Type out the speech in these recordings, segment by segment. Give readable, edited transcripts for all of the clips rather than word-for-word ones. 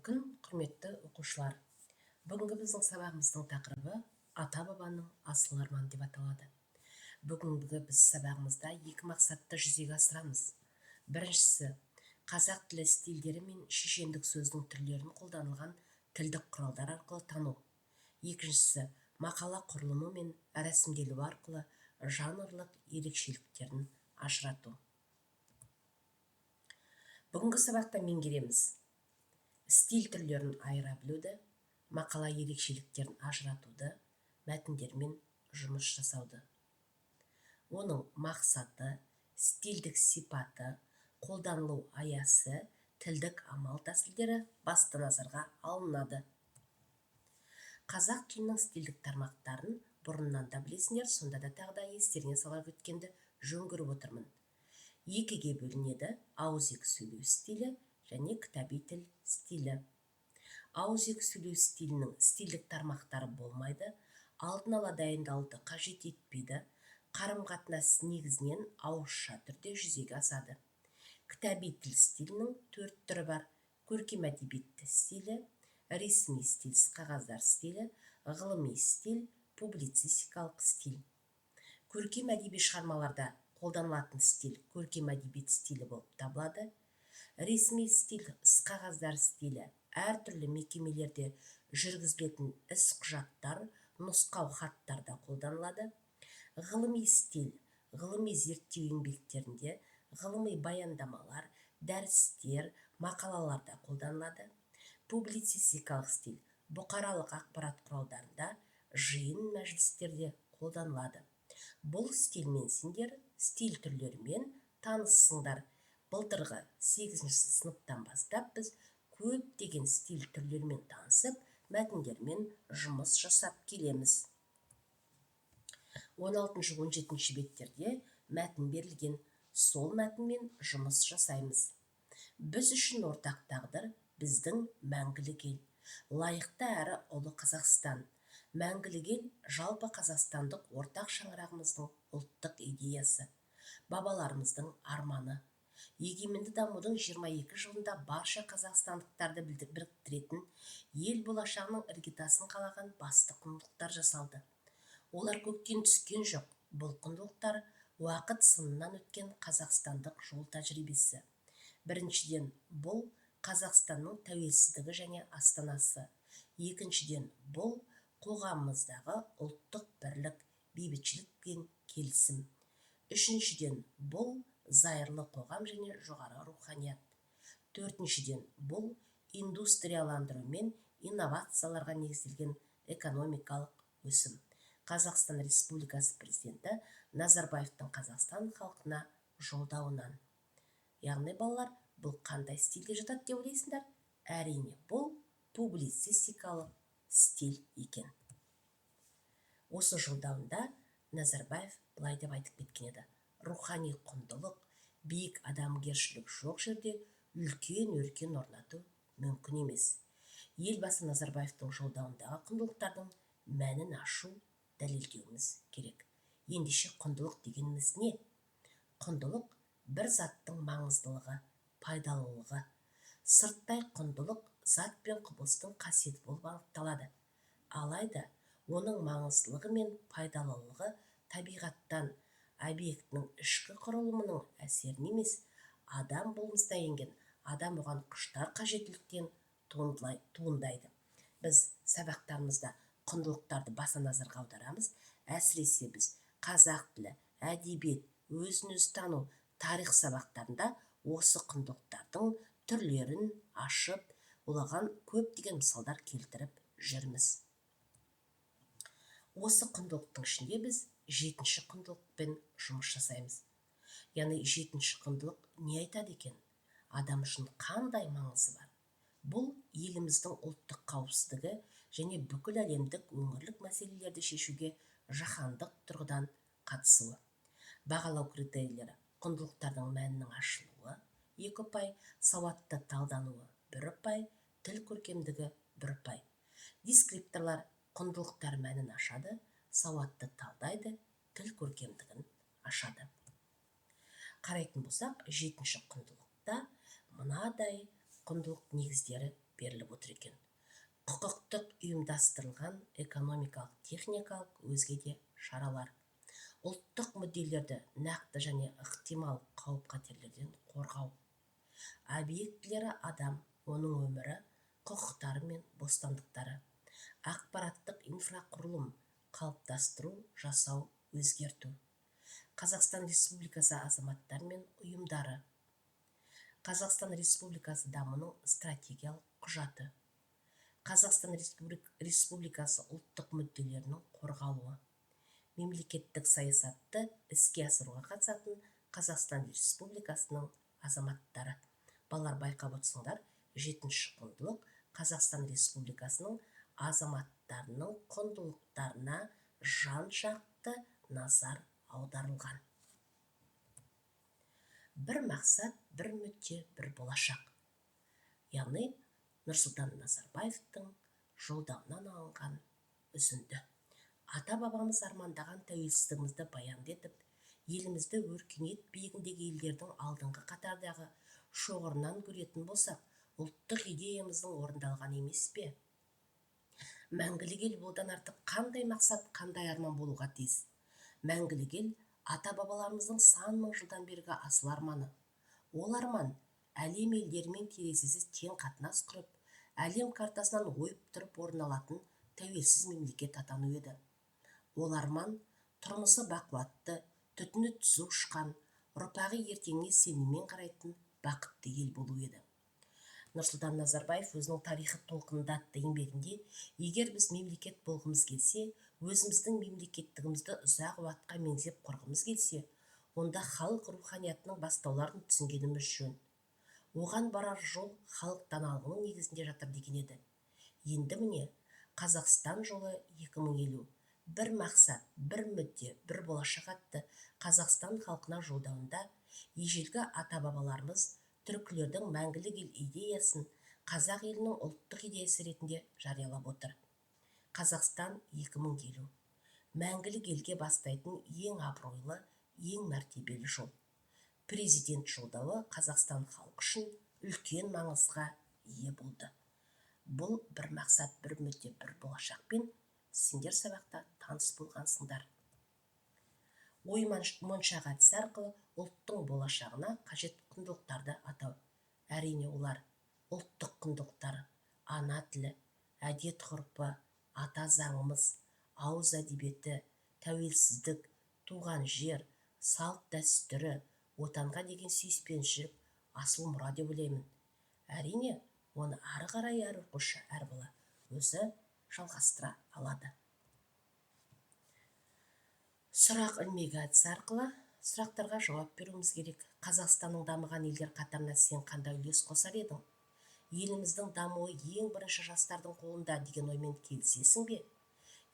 Қайырлы күн, құрметті оқушылар! Бүгінгі біздің сабағымыздың тақырыбы ата-бабаның асыл арманы деп аталады. Бүгінгі біз сабағымызда екі мақсатты жүзеге асырамыз. Біріншісі, қазақ тілі стильдері мен шешендік сөздің түрлерін қолданылған тілдік құралдар арқылы тану. Екіншісі, мақала құрылымы мен рәсімделуі арқылы жанрлық ерекшеліктерін ажырату. Бүгінгі сабақта меңгереміз: стиль түрлерін айыра білуді, мақала ерекшеліктерін ажыратуды, мәтіндермен жұмыс жасауды. Оның мақсаты, стильдік сипаты, қолданылу аясы, тілдік амал тәсілдері басты назарға алынады. Қазақ тілінің стильдік тармақтарын бұрыннан да білесіңдер, сонда да тағы да естеріңе сала кеткенді жөн көріп отырмын. Екіге бөлінеді: ауызекі сөйлеу стилі және кітаби тіл стилі. Ауызекі сөйлеу стилінің стильдік тармақтары болмайды, алдын ала дайындалуды қажет етпейді, қарым-қатынас негізінен ауызша түрде жүзеге асады. Кітаби тіл стилінің төрт түрі бар: көркем әдебиет стилі, ресми стиль, қағаздар стилі, ғылыми стиль, публицистикалық стиль. Көркем әдеби шығармаларда қолданылатын стиль көркем әдебиет стилі болып табылады. Ресми стиль, іс-қағаздар стилі әртүрлі мекемелерде жүргізілетін іс-құжаттар, нұсқау хаттарда қолданылады. Ғылыми стиль ғылыми зерттеу еңбектерінде, ғылыми баяндамалар, дәрістер, мақалаларда қолданылады. Публицистикалық стиль бұқаралық ақпарат құралдарында, жиын мәжілістерде қолданылады. Бұл стильмен сендер стиль түрлерімен таныссыңдар. Былтырғы 8-ші сыныптан бастап біз көптеген стиль түрлерімен танысып, мәтіндермен жұмыс жасап келеміз. 16-17 беттерде мәтін берілген, сол мәтінмен жұмыс жасаймыз. Біз үшін ортақ тағдыр, біздің мәңгілік ел, лайықты әрі ұлы Қазақстан. Мәңгілік ел жалпы қазақстандық ортақ шаңырағымыздың ұлттық идеясы, бабаларымыздың арманы. Егеменді дамудың 22 жылында барша қазақстандықтарды біріктіретін ел болашағының іргетасын қалаған басты құндылықтар жасалды. Олар көктен түскен жоқ, бұл құндылықтар уақыт сынынан өткен қазақстандық жол тәжірибесі. Біріншіден, бұл Қазақстанның тәуелсіздігі және астанасы. Екіншіден, бұл қоғамымыздағы ұлттық бірлік, бейбітшілік пен келісім. Үшіншіден, бұл зайырлы қоғам және жоғары руханият. Төртіншіден, бұл индустрияландыру мен инновацияларға негізделген экономикалық өсім. Қазақстан Республикасы президенті Назарбаевтың Қазақстан халқына жолдауынан. Яғни, балалар, бұл қандай стильге жатады деп ойлайсыңдар? Әрине, бұл публицистикалық стиль екен. Осы жолдауында Назарбаев былай деп айтып кеткен еді: рухани құндылық, биік адамгершілік жоқ жерде үлкен өркен орнату мүмкін емес. Елбасы Назарбаевтың жолдауындағы құндылықтардың мәнін ашу, дәлелдеуіміз керек. Ендеше құндылық дегеніміз не? Құндылық бір заттың маңыздылығы, пайдалылығы. Сырттай құндылық зат пен құбылыстың қасиеті болып анықталады. Алайда оның маңыздылығы мен пайдалылығы табиғаттан, объектінің ішкі құрылымының әсерін емес, адам болмысына енген, адам оған құштар қажеттіліктен туындайды. Біз сабақтарымызда құндылықтарды баса назарға аударамыз. Әсіресе біз қазақ тілі, әдебиет, өзін-өзі тану, тарих сабақтарында осы құндылықтардың түрлерін ашып, олаған көптеген мысалдар келтіріп жүрміз. Осы құндылықтың ішінде біз 7-ші құндылықпен жұмыс жасаймыз. Яғни 7-ші құндылық не айтады екен? Адам үшін қандай маңызы бар? Бұл еліміздің ұлттық қауіпсіздігі және бүкіл әлемдік өңірлік мәселелерді шешуге жаһандық тұрғыдан қатысуы. Бағалау критерийлері: құндылықтардың мәнінің ашылуы 2 ұпай, сауатты талдануы 1 ұпай, тіл көркемдігі 1 ұпай. Дескрипторлар құндылықтар мәнін ашады, сауатты талдайды, тіл көркемдігін ашады. Қарайтын болсақ, 7-ші құндылықта мынадай құндылық негіздері беріліп отыр екен. Құқықтық ұйымдастырылған экономикалық, техникалық өзге де шаралар. Ұлттық мүдделерді нақты және ықтимал қауіп-қатерлерден қорғау. Объектілері адам, оның өмірі, құқықтары мен бостандықтары. Ақпараттық инфрақұрылым қалыптастыру, жасау, өзгерту. Қазақстан Республикасы азаматтары мен ұйымдары. Қазақстан Республикасы дамуының стратегиялық құжаты. Қазақстан Республикасы ұлттық мүдделерінің қорғалуы. Мемлекеттік саясатты іске асыруға қатысатын Қазақстан Республикасының азаматтары. Балалар, байқап отырсыңдар, жетінші құндылық Қазақстан Республикасының азаматтарының құндылықтарына жан-жақты назар аударылған. Бір мақсат, бір мүдде, бір болашақ. Яғни Нұрсұлтан Назарбаевтың жолдауынан алынған үзінді. Ата-бабамыз армандаған тәуелсіздігімізді баянды етіп, елімізді өркениет биігіндегі елдердің алдыңғы қатардағы шоғырынан көретін болсақ, ұлттық идеямыздың орындалған емес пе? Мәңгілік ел болудан артық қандай мақсат, қандай арман болуға тиіс? Мәңгілік ел ата-бабаларымыздың сан мың жылдан бергі асыл арманы. Ол арман әлем елдерімен терезесіз тең қатынас құрып, әлем картасынан ойып тұрып орын алатын тәуелсіз мемлекет атану еді. Ол арман тұрмысы бақуатты, түтіні түзу ұшқан, ұрпағы ертеңіне сеніммен қарайтын бақытты ел болу еді. Нұрсұлтан Назарбаев өзінің «Тарихы толқынында» атты еңбегінде, егер біз мемлекет болғымыз келсе, өзіміздің мемлекеттігімізді ұзақ уақытқа меңзеп құрғымыз келсе, онда халық руханиятының бастауларын түсінгеніміз жөн. Оған барар жол халық даналығының негізінде жатыр деген еді. Енді міне, Қазақстан жолы 2050, бір мақсат, бір мүдде, бір болашақ атты Қазақстан халқына жолдауында ежелгі ата-бабаларымыз түркілердің мәңгілік ел идеясын қазақ елінің ұлттық идеясы ретінде жариялап отыр. Қазақстан 2050 мәңгілік елге бастайтын ең абыройлы, ең мәртебелі жол. Президент жолдауы Қазақстан халқы үшін үлкен маңызға ие болды. Бұл бір мақсат, бір мүдде, бір болашақпен сендер сабақта таныс болғансыңдар. Ой моншақ әдісі арқылы ұлттың болашағына қажет құндылықтарды атау. Әрине, олар ұлттық құндылықтар: ана тілі, әдет ғұрпы, ата заңымыз, ауыз әдебиеті, тәуелсіздік, туған жер, салт дәстүрі, отанға деген сүйіспеншілік, асыл мұра деп ойлаймын. Әрине, оны ары қарай әр оқушы, әр бала өзі жалғастыра алады. Сұрақ ілмегі әдісі арқылы сұрақтарға жауап беруіміз керек. Қазақстанның дамыған елдер қатарына сен қандай үлес қосар едің? Еліміздің дамуы ең бірінші жастардың қолында деген оймен келісесің бе?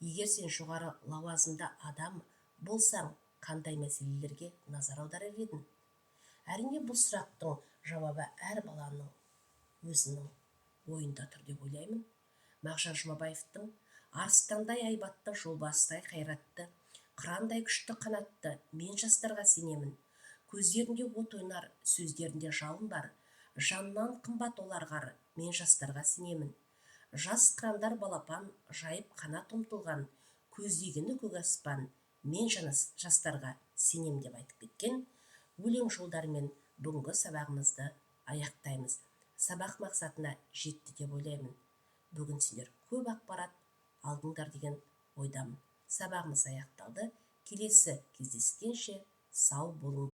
Егер сен жоғары лауазымды адам болсаң, қандай мәселелерге назар аударар едің? Әрине, бұл сұрақтың жауабы әр баланың өзінің ойында тұр деп ойлаймын. Мағжан Жұмабаевтың «Арыстандай айбатты, жолбарыстай қайратты, қырандай күшті қанатты, мен жастарға сенемін. Көздерінде от ойнар, сөздерінде жалын бар, жаннан қымбат оларға ар, мен жастарға сенемін. Жас қырандар балапан жайып қанат ұмтылған, көздегені көк аспан, мен жастарға сенем» деп айтып кеткен өлең жолдарымен бүгінгі сабағымызды аяқтаймыз. Сабақ мақсатына жетті деп ойлаймын. Бүгін сендер көп ақпарат алдыңдар деген ойдамын. Сабағымыз аяқталды. Келесі кездескенше сау болыңдар.